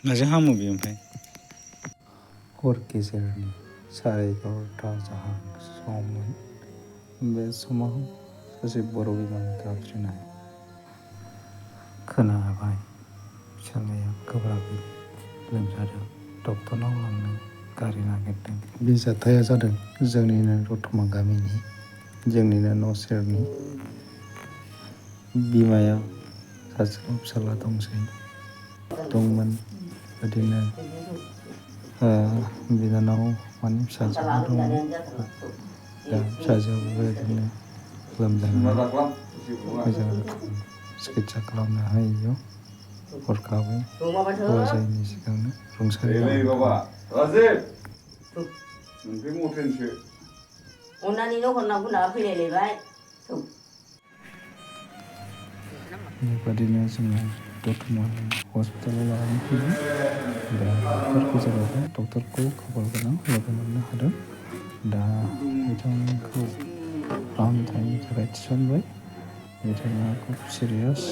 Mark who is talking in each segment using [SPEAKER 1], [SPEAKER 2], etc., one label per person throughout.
[SPEAKER 1] माजों हामो बे ओमफ्राय?
[SPEAKER 2] हर गेजेरनि 11:30 जाहां सममोन। बे समाव सासे बर' बिमानि गाबज्रिनाय खोनाबाय। फिसाज्लाया गोब्राबै लोमजादों, डक्टरनाव लांनो गारि नागिरदों। बे जाथाया जादों जोंनिनो दतमा गामिनि, जोंनिनो न' सेरनि। बिमाया सासेल' फिसाज्ला दंमोन। बिदिनो बिनानाव माने फिसाजोबो दंमोन। दा फिसाजोआबो बेबायदिनो लोमजानानै मोजां रोखोम सिकित्सा खालामनो हायैयाव हरखाबै हाबा जायैनि सिगांनो रुंसारि बेबादिनो जोङो दतमानि हस्पिटालाव लानानै फैदों। दा बेफोर गेजेरावबो डक्टरखौ खाफाल गोनां लोगो मोननो हादों। दा बिथांखौ फाहामथायनि थाखाय थिसनबाय। बिथाङा खुब सिरियास।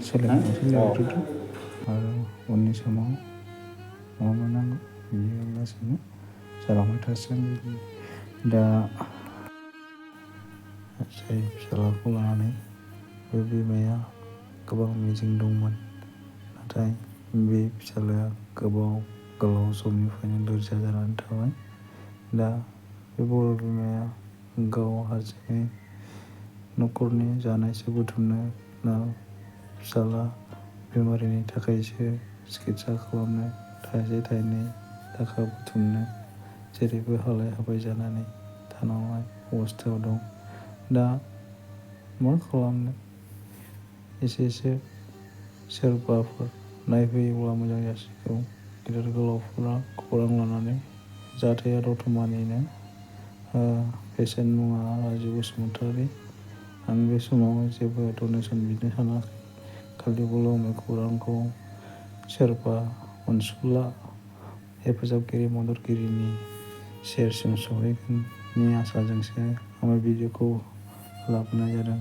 [SPEAKER 2] सेलाइन गंसे लाबोग्रोदों आरो उननि समाव मा मोननांगौ बियो लासैनो जालांबाय थासिगोन बिदिनो। दा जाय फिसाज्लाखौ लानानै बे बिमाया गोबां मिजिं दंमोन, नाथाय बे फिसाज्लाया गोलाव समनिफ्रायनो लोरजिया जानानै थाबाय। दा बे बर' बिमाया गाव हारसिङै न'खरनि जानायसो बुथुमनो ना फिसाज्ला बेमारिनि थाखायसो सिकित्सा खालामनो थाइसे थाइनै थाखा बुथुमनो जेरैबो हालाय हाफाय जानानै थानांनाय अबस्थायाव दं। दा मा खालामनो, एसे सोरबाफोर नायफैयोब्ला मोजां जासिगौ। गेदेर गोलावफोरा खौरां लानानै जाथाया दतमानिनो। पेसेन्ट मुङा राजु बसुमतारी। आं बे समाव जेबो डनेसन बिनो सानाखै, खालिबोल' बे खौरांखौ सोरबा अनसुला हेफाजाबगिरि मददगिरिनि सेरसिम सहैगोननि आसाजोंसो आं भिडिअ'खौ लाबोनाय जादों।